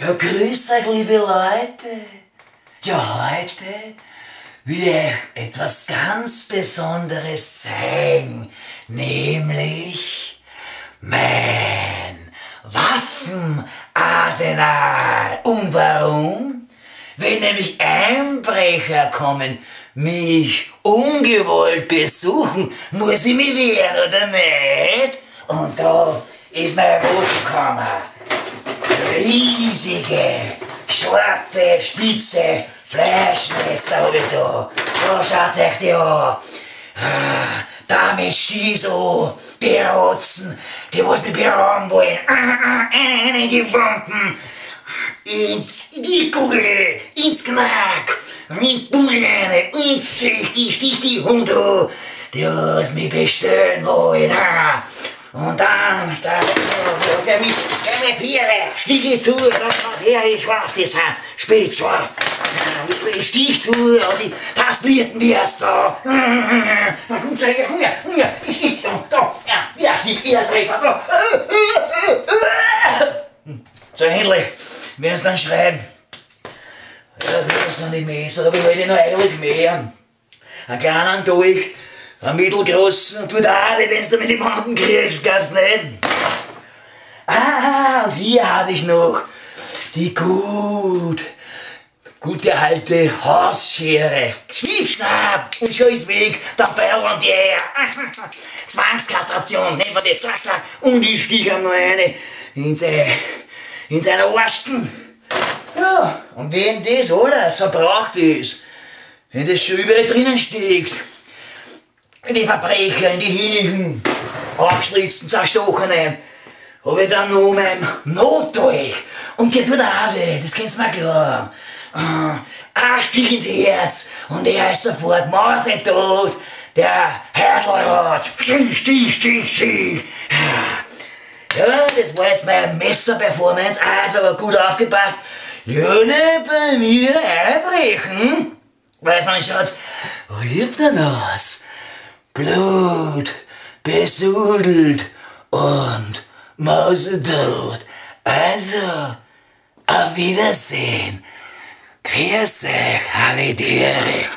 Ja, grüß euch, liebe Leute. Ja, heute will ich euch etwas ganz Besonderes zeigen, nämlich mein Waffenarsenal. Und warum? Wenn nämlich Einbrecher kommen, mich ungewollt besuchen, muss ich mich wehren, oder nicht? Und da ist meine Waffenkammer. Riesige, scharfe, spitze Fleischmesser hab ich da. Da schaut euch die an. Ah, damit schieß ich die Rotzen, die was mich berauben wollen. Ah, ah, in die Wunden. Ins, in die Kugel, ins Knack, in die Kugel rein, ins Gesicht, ich stich die Hunde, die was mich bestellen wollen. Ah. Und dann, da, der mit, der mit Viere, stich ich zu, das was her, ich scharf, das spitz scharf. Ich stich zu, und ich, das blühten wir so. Komm her, komm her, komm her, ich stich zu, da, ja, ja, stich, ihr Treffer, da. So endlich, werden sie dann schreiben. Ja, das sind die Messer, aber ich halte noch eilig mehr. Einen kleinen Dolch, einen mittelgroßen, tut auch weh, wenn's du mit dem Handen kriegst, glaubst nicht? Ah, und hier habe ich noch die gute alte Hausschere. Schnipp, schnapp, und schon ist weg, der Ball und die Eier. Zwangskastration, nehmen wir das, zack, zack, und ich stich ihm noch eine in seine Arschten. Ja, und wenn das alles verbraucht ist, wenn das schon überall drinnen steckt, in die Verbrecher, in die Hinigen, angeschlitzten, zerstochenen, hab ich dann noch mein Notdolch. Und der tut auch weh, das kannst du mir glauben. Ein Stich ins Herz und er ist sofort mausetot, der Häuselrad. Stich, Stich, Stich, Stich. Ja, das war jetzt meine Messer-Performance, also gut aufgepasst. Ja, nicht bei mir einbrechen, weil sonst schaut's rieb dann aus. Blut, besudelt und mausetot. Also, auf Wiedersehen. Grüß euch, habe die Ehre.